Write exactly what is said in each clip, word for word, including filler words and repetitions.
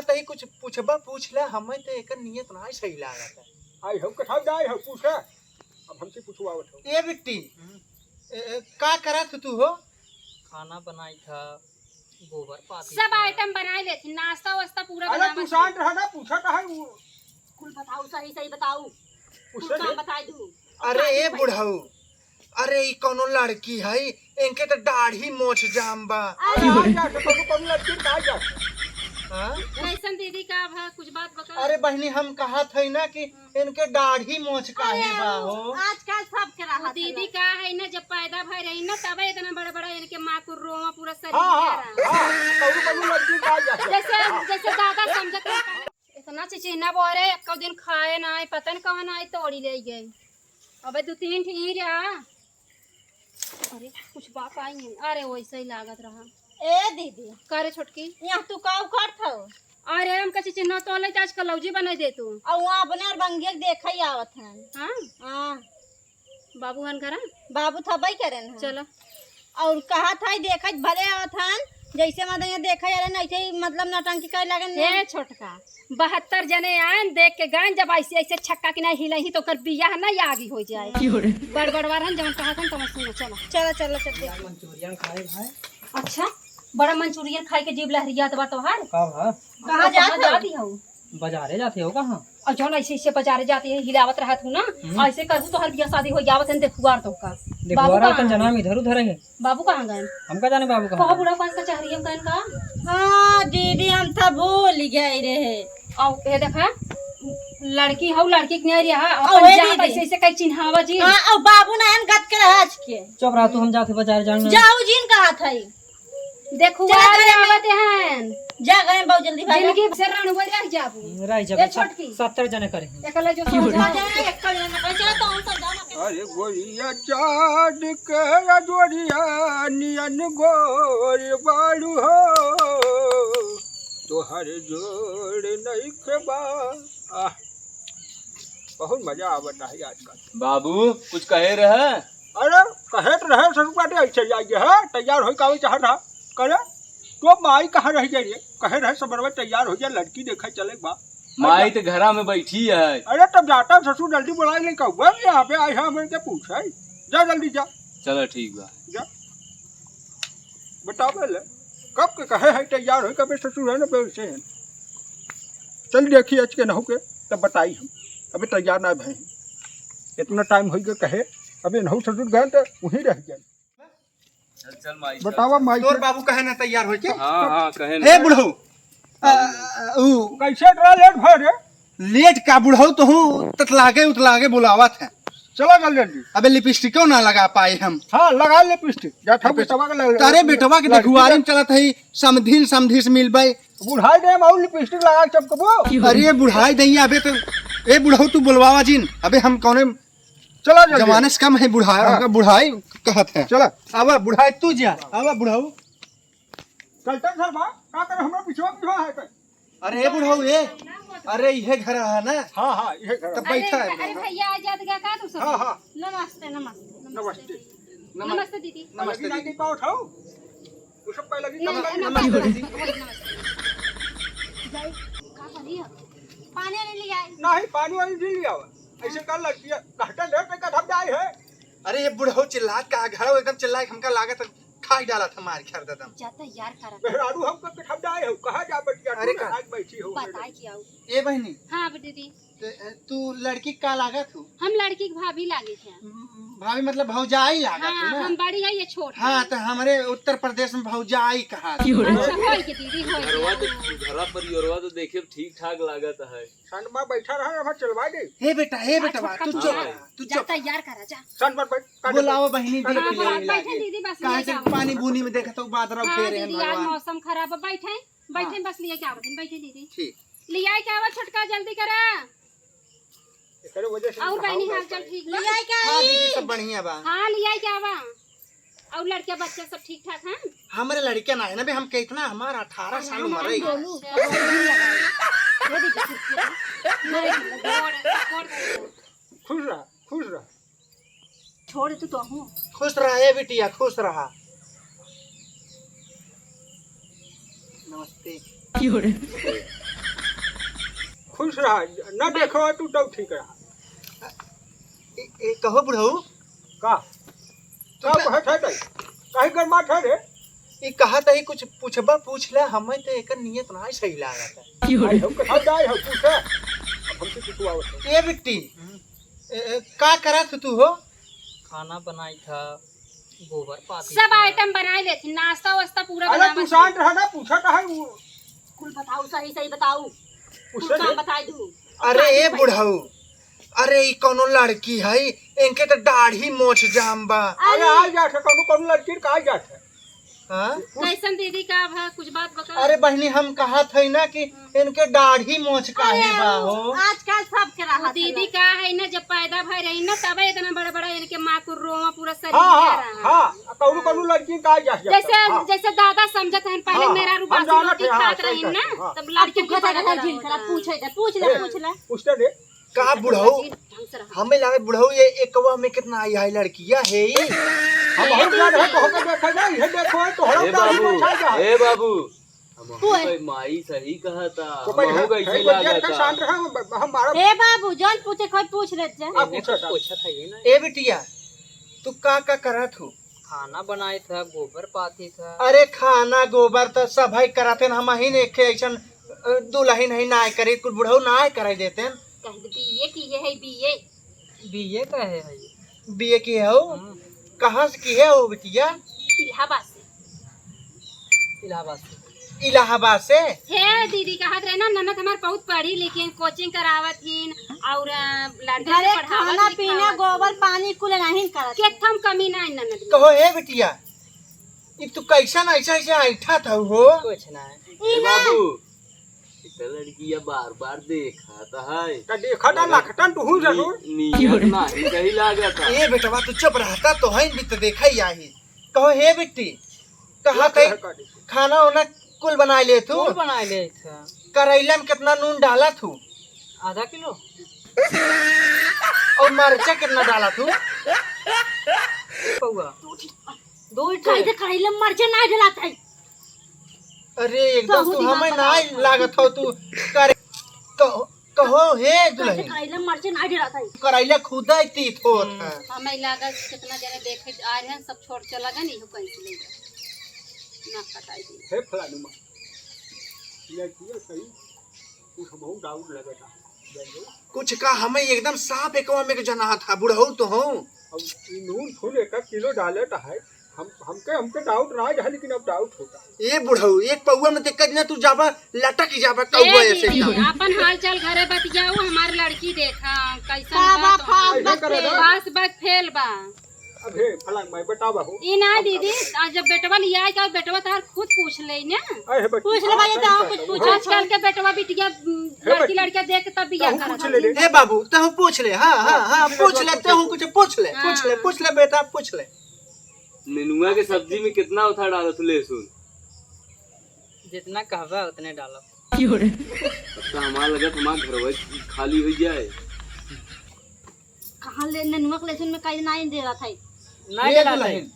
तही कुछ पूछबा पूछ ले, हमें तो एकर नियत ना सही लागत है। आई हो, कथा जाए हो, पूछे। अब हमसे पूछवावत हो। ए बिट्टी, हम्म। ए, ए, का करत हो तू हो? खाना बनाई था, गोबर पाती सब था। आइटम बनाए लेथी, नाश्ता वास्ता पूरा अरे बनावत तू शांत ही। रह ना, पूछा का है वो। कुल बताऊ, सही सही बताऊ। कुल पूछे काम दे। बताई दू। अरे ए बुढ़ऊ, अरे ई कौनो लड़की है, इनके तो दाढ़ी मोछ जाम बा। अरे आ जा, तो कौनो कौनो लड़की ना जा। हाँ? कैसन दीदी का भा, कुछ बात बता। अरे बहनी, हम कहत है ना कि इनके दाढ़ी मोछ काहे अरे बा हो? आजकल सबके वो रहत दीदी है। का है ना, जब पैदा भय रही ना, तबे इतना बड़ा बड़ा इनके माँ को रोवा पूरा शरीर हाँ, हाँ, में रहा। हाँ, कौनो कौनो लड़की ना जा। जैसे, जैसे दादा समझत रहे। इतना चिचिन्हा बोरे, एको दिन खाए ना आई, पता न कहाँ ना आई, तोड़ी ले गई। अबे दो तीन ठी रहा। अरे कुछ बात आई है। अरे वैसे ही लागत रहा। ए दीदी, का रे छोटकी? यहाँ तू का उखाड़त हो? अरे हम कच्ची चिन्हा तोले आज कलौजी बनाई दे तू। और वहाँ अपने और बंगिया के देखा ही आवत हैं। हाँ? हाँ। बाबू हन घरा? बाबू थबई करेन हैं। चलो। और कहा था देखा भले आवत हन, जैसे मतलब ये देखा यार, ऐसे ही मतलब नौटंकी करे लगन। ए छोटका, बहत्तर जने आयन, देख के गयन, जब ऐसे, ऐसे छक्का की नहीं हिलही, तो ओकर बियाह ना आगी हो जाए। क्यों रे? बड़ बड़ वारन जवन कहा था, तवन सुनो, चलो। चलो, चलो, चलो, देखो। मंचूरियन खाए भाई। अच्छा, बड़ा मंचूरियन खाए के जीभ लहरियात बा तोहार। का भा? कहाँ कहाँ जात हो? जाती हो? बाजारे जाते हो कहाँ? और जौन ऐसे, ऐसे बाजारे जाते हैं, हिलावत रहत हूँ ना, हम्म। ऐसे करहू तोहर बियाह शादी हो जावत है, देखुआर तो का। देखुआर बाबू अपन कहाँ जना हैं? में इधर उधर है। बाबू कहाँ गए? हमका जाने बाबू कहाँ कहो गए? बुढ़ा पास कचहरी में गए का? हाँ दीदी, हम तो भूल गए रहे। आओ, ये देखा, लड़की हौ, लड़की के नहीं रहा, आओ, अपन ए जात दीदी। ऐसे, ऐसे कहीं चिन्हावा जी। हाँ, और बाबू ना हम गत के रहा आज के। चुप रहा तू, हम जाते बाजार जान। जाओ जिन कहा था। देखो, चला वाले घरे में। आवत हैं। जा घरे में, बहुत जल्दी भाग। जिंदगी से रणुआ रह जाबू। रह जाबू, ए छोटकी। सत्तर जने करे हैं। एकला जो समझा। जा, एक कर लेना, चला तो हम सब जाना। अरे गोरिया चाँद के अजोरिया नियन गोर बाड़ू हो, तोहर जोड़ नइखे बा। आह। बहुत मजा आवत है आजकल। बाबू, कुछ कहे रहे? अरे, कहे तो रहे, ससुर बाटे ऐसे ही आई है, तैयार होई कावे चाहत रहा। करे, तो माई कहाँ रह जाई रे? कहे रहे, सबरवा तैयार हो जा, लड़की देखे चले बा। माई तो घरा में बैठी है। अरे, तब जाता ससुर, जल्दी बुलाई नहीं कहूँ, यहाँ पे आई है, हमरे के पूछे। जा जल्दी जा। चलो, ठीक बा। जा। बतावे ले, कब के कहे है तैयार होई, कबे ससुर है ना, पे से है। चल देखी आज के नहु के, तब बताई हम। अबे तैयार ना भए। इतना टाइम होई के कहे, अबे नहु ससुर गए तो वहीं रह गए। चल, चल माई, चल, बतावा चल। माई तोर के। बाबू कहे ना तैयार होई के? हाँ, हाँ, कहे ना। हे बुढ़ऊ, आ, आ, ऊ कैसे इतना लेट भय रे? लेट का बुढ़ऊ, तो हूँ ततलागे उतलागे बुलावत है। चला गल जल्दी। अबे लिपस्टिको ना लगा पाए हम। हाँ, लगा लिपस्टिक। जा था लिपस्टिक। बेटवा के लग-, अरे बेटवा के लड़की देखुआरी में चलत है, समधिन समधी से मिलबे। बुढ़ाई दे हम और लिपस्टिक लगा के चपकबो। अरे बुढ़ाई दइया, अबे तो, ए बुढ़ऊ तू बुलवावा जिन, अबे हम कौने चला जल्दी। जमाने से कम है बुढ़ाई, हाँ। हमका बुढ़ाई कहत है। चला। आवा बुढ़ाई तू जा, आवा बुढ़ऊ। चलते सर बा, का करे हमरा पिछवा पिछवा है पे? अरे बुढ़ऊ ए, अरे इहे घर है ना? हाँ, हाँ, इहे घर। तब अरे, बैठा है अरे बुढ़ऊ। भैया आ जात गया का तू सब? हाँ, हाँ। नमस्ते, नमस्ते, नमस्ते। नमस्ते। नमस्ते दीदी। नमस्ते लड़की दीदी। नहीं पाओ उठाओ। वो सब पहले भी नम-, कमला नमस्ते नमस्ते दीदी। दीदी। नमस्ते। जाई, का करी अब? पानी वाली ले आई। नहीं, पानी वाली नहीं ले आवा। ऐसे कर लगती है, घाटा लेट का धब जाए है। अरे ये बुढ़ऊ चिल्लात का घर एकदम चिल्लाए, हमका लागत है खाई डाला था मार खैर ददम। जा तैयार करा। मेहरारू हमको के धब जाए हो, कहाँ जा बटिया अरे तू ना का? आज बैठी हो बताए मेरे। कि आओ। ए बहनी। हाँ दीदी। ते, ए, तू लड़की का लागत हो? हम लड़की के भाभी लागे थे। म-, भाभी मतलब भौजाई लागत हाँ, हो ना? हम बड़ी है, ये छोट हाँ, है। तो हमरे उत्तर प्रदेश में भौजाई कहा। अच्छा, होई के दीदी, होई के। घरवा तो, घरवा परिवारवा तो देखे ठीक ठाक लागत है। संड में बैठा रहा, हमार चलवा दे। हे बेटा, हे हाँ, बेटवा, छोटका तू चुप छोटका। रहा, तू जा चुप। तैयार करा, जा। संड में बैठ, काट दे। बुलाओ बहनी, हाँ, देख ले हाँ, लागे। बैठे दीदी, बस काहे ले से जाओ। पानी बूनी में देखा तो बादल हाँ, फेरे हैं दीदी, आज भगवान। मौसम खराब है, बैठे, बैठे, हाँ। बस लिए क्या आवत हैं, बैठे दीदी। ठीक। ले आए क्या आवत, छोटका, जल्दी करा। एकरे वजह से और बहनी हाल चाल ठीक बा? ले आए क्या हाँ आई? दीदी, सब बढ़िया बा। हाँ, ले आए क्या बा? और लड़का बच्चा सब ठीक ठाक हैं? हमरे लड़का ना है ना बे, हम कितना, हमारा अठारह साल उम्र है। अच्छा। खुश रहा, खुश रहा। छोड़ तू तो हूँ। खुश रहा ए बिटिया, खुश रहा। नमस्ते। क्यों रे? रहा, न देखो तू तब ठीक रहा। ए, ए, कहो बुढ़ऊ। का? तू का का कहत है तै? काहे गरमात है रे? ई कहत है कुछ पूछबा पूछ ले, हमें तो एकर नियत ना सही लागत है। आई हो, कहाँ जाए हो, पूछे? अब हमसे कुछ आवत है। ए बिट्टी, ए, ए, का करत तू हो? खाना बनाई था, गोबर पाथी सब था। आइटम बनाई लेती, नाश्ता वास्ता पूरा अरे बनावत तू शांत रहा ना, पूछा तो है वो। कुल बताऊ, सही सही बताऊ। कुल पूछे काम दे। बताई दू। अरे ए बुढ़ऊ, अरे ई कौनो लड़की है, इनके तो दाढ़ी मोछ जाम बा। अरे आ जात है, कौनो कौनो लड़की का आ जात है। हाँ? कैसन दीदी का भा कुछ बात बता। अरे बहनी, हम कहत है ना कि इनके दाढ़ी मोछ काहे अरे बा हो? आजकल सबके वो रहत है दीदी ना। का है ना, जब पैदा भय रही ना तबे इतना बड़ा बड़ा इनके माँ को रोवा पूरा शरीर हाँ, में हाँ, रहा। हाँ, कौनो कौनो लड़की का आ जात है। जैसे हाँ। जैसे दादा समझत हैं पहले हाँ, मेरा हाँ, रूपा हम जानत हैं, हाँ, दिखात सही रही कहत ना हैं, हाँ। तब अब लड़की तू की बता बता दे, रहा झिलखिला, होता। पूछे दे, पूछ ले, ए, पूछ ले। पूछते दे। का बुढ़ऊ? ढंग से रहो। हमें लगे बुढ़ऊ ये एकवा में कितना आई है लड़किया है ई? हम बहुत ज्यादा है, तो होके देखे ना, ये देखो, तो हरा ए दाढ़ी बाबू, मोछा जा। ए बाबू, हम ओए। कोई माई सही कहा था, तो हम भाई, हो गई है, सही वो लागा देख के था। शांत रहा, हम, हम मारा। ए बाबू, जौन पूछे कोई पूछ लेत जा। आप पूछो, पूछत है ये ना। ए बिटिया, तू का का करत हो? खाना बनाए था, गोबर पाथी था। अरे खाना गोबर त सभई करत हन, हमहिन एक ठे अइसन, अ, दुलहिन है नाय करे, कुल बुढ़ऊ नाय करे देतेन। कह दे बीए किहे है, बीए। बीए का है भाई? बीए किहे हो? हाँ। कहाँ से किहे हो बिटिया? इलाहाबाद से। इलाहाबाद से। इलाहाबाद से? हे दीदी, कहत रहे ना, ननद हमार बहुत पढ़ी लिखी, कोचिंग करावत हिन और, अ, लड़का के घरे पढ़ावत खाना पीना, लिखावत गोबर हिन। पानी कुल नहीं करत। केथम कमी ना है ननद में। कहो हे बिटिया, ई तू कैसन ऐसा ऐसा ऐठा था हो? कुछ ना है। ए बाबू, इतना लड़किया बार बार देखत है। का देखत है, लखटन तू हूँ जरूर। नी-, नियत नाही सही लागत है। ए बेटवा, तू चुप रहता तो है भी तो देखा ही आही। कहो हे बिट्टी, कहा कहे कहा दे। खाना वाना कुल बनाए ले तू? कुल बनाए ले था। करैला में कितना नून डाला तू? आधा किलो। और मरचा कितना डाला तू? पौवा। दो ही काहे ठे। के करैला में मरचा ना डालत है? अरे एकदम कहूँ तू दिमाग हमें खराब ना है। लागत हो तू। करे कहो, कहो हे काहे के दुलहिन। करैला में मरचा ना डालत है? करैला खुदा ही तीत होत है। हमें लागत कितना जने देखे आए हैं, सब छोड़ चला गए, नहीं हो कहीं से ले जा। ना कटाई दे। हे फलानी माँ, ये किया सही, कुछ हमहू डाउट लगता। कुछ का हमें एकदम साफ एकवा में के जनात है, बुढ़ऊ तो हो। अब ई नून फूल एक एक किलो डाले तो है, हम, हमके, हमके डाउट ना है, लेकिन अब डाउट होता। ए बुढ़ऊ, एक पौवा में देखत ना तू जाबा, लटक ही जाबा ए कौवा ऐसे दीदी, एकदम। आपन हाल चाल घरे बतियाऊ, हमार लड़की देखा, कैसन का बा बा, तोहार? का ऐसे करे बा? पास बा, फेल बा। अब हे फलांग माई बतावा हो। ई ना अब दीदी, का आज जब बेटवा लिया आए, का बेटवा तोहार खुद पूछ ले ना। अरे हे बच्ची, पूछ ले भाई, हाँ, तो सही कुछ बात है। पूछो। आजकल के बेटवा बिटिया, उम, हे लड़की बच्ची, लड़का देख के तब बियाह तहूँ करत पूछ ले है। रे। ए बाबू, तहूँ पूछ ले, हाँ, हाँ, हाँ, पूछ ले, तहूँ कुछ पूछ ले, पूछ ले, हाँ। पूछ ले बेटा, पूछ ले। नेनुआ के सब्जी में कितना उठा डालत लहसुन? जितना कहबा उतने डालब। अब तो हमार लगत हमार घरवा खाली हो जाए। कहाँ ले नेनुआ के लहसुन में काहे नाई दे रहा था? नाई ये डाला था। दुलहिन,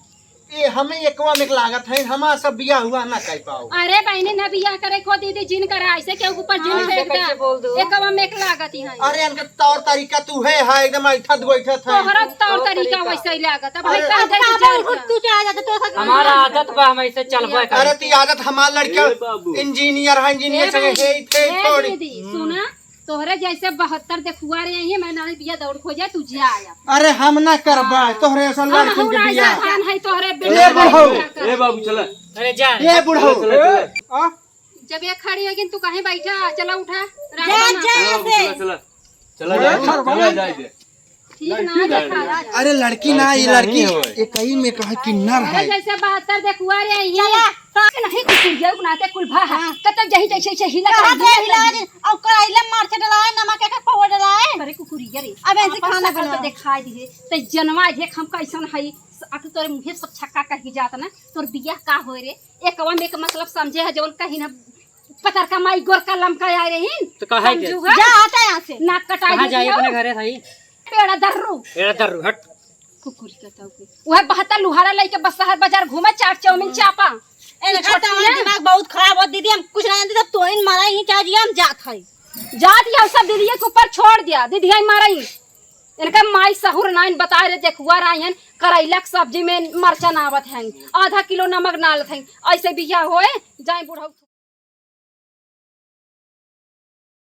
ये हमें एकवा में लागत है, हमार सब बियाह हुआ ना कर पाओ। अरे बहनी, ना बियाह करे को दीदी, जिन करा, ऐसे केहू के ऊपर जिन हाँ, फेंक ऐसे दे। कैसे बोल दो? एकवा में एक लागत ही है। अरे इनका तौर तरीका तू है, हाँ, एकदम ऐठत बैठत है। तोहरा तौर तौर तरीका तरीका। वैसे ही लागत। अब अरे भाई अब कहाँ का जाए बोल, तू चला जाता, तो हमारा आदत बा, हम ऐसे चलबे अरे करी। ती आदत हमार लड़का ए बाबू। इंजीनियर है, इंजीनियर ए संगे बहनी, हे, थे ए थोड़ी। दीदी, सुना, तोहरे जैसे बहत्तर देखुआ रहे हैं, मैं ना बिया दौड़ खोजे, तू जा आया। अरे हम ना करबा, हाँ। तोहरे ऐसा हम लड़किन के हूँ ना बिया। ऐसा खान है, तोहरे ए बेटा बुढ़ऊ। का ए बाबू, चला। अरे जा रे। ए बुढ़ऊ। चला, चला, चला। आ? जब ये खड़ी होगी, तू कहीं बैठा, चला उठा, रास्ता जा, में। जा चला बाबू, ऐसे। चला, चला। चला, अरे जा, चल, चला, भाई। जाए दे। ठीक ना, लड़की देखा ना। अरे लड़की ना, ये लड़की लड़की नहीं होय। ये कहीं में कहे कि नर अरे है। जैसे बहत्तर देखुआ रहे हैं, ये चला। का नहीं कुछ कुछ ये नाते कुल भा है। हाँ। कतक जही जैसे, जैसे हिला कहाँ कर से हिला दे? और करैला मरचा डलाए, नमक एक एक पौवा डलाए। अरे कुकुरिया रे, अब ऐसे आपन खाना शकल तो बनाओ। दिखाई दिए, ते जनवा देख हम कैसन हई, अक तोरे मुँहे सब छक्का कह के जात ना, तोर बियाह का होए रे? एकवा में एक मतलब समझे है, जौन कहीं ना पतरका माई गोरका लमका आए रहीन, तो कहे के? समझू है? जा हटा यहाँ से। नाक कटाई कहाँ दे जाए दियो। अपने घरे सही? पेड़ा दर्रू। पेड़ा दर्रू, हट। कुकुर के ताऊ के। वह बहत्तर लुहारा लेके बस शहर बाजार घूमे, चाट चाउमीन चापा। इनका तो हमार दिमाग बहुत खराब होत दीदी, हम कुछ ना जानती, तब तोहिन मारा ही चाह जिया, हम जात है। जात ही, सब दीदी के ऊपर छोड़ दिया, दीदी ही मारा ही। इनका माई सहूर नाइन बताए रहे, देखुआ रही हन, करैला के सब्जी में मरचा ना आवत है, आधा किलो नमक ना आवत है, ऐसे बिया होए जाए बुढ़ऊ।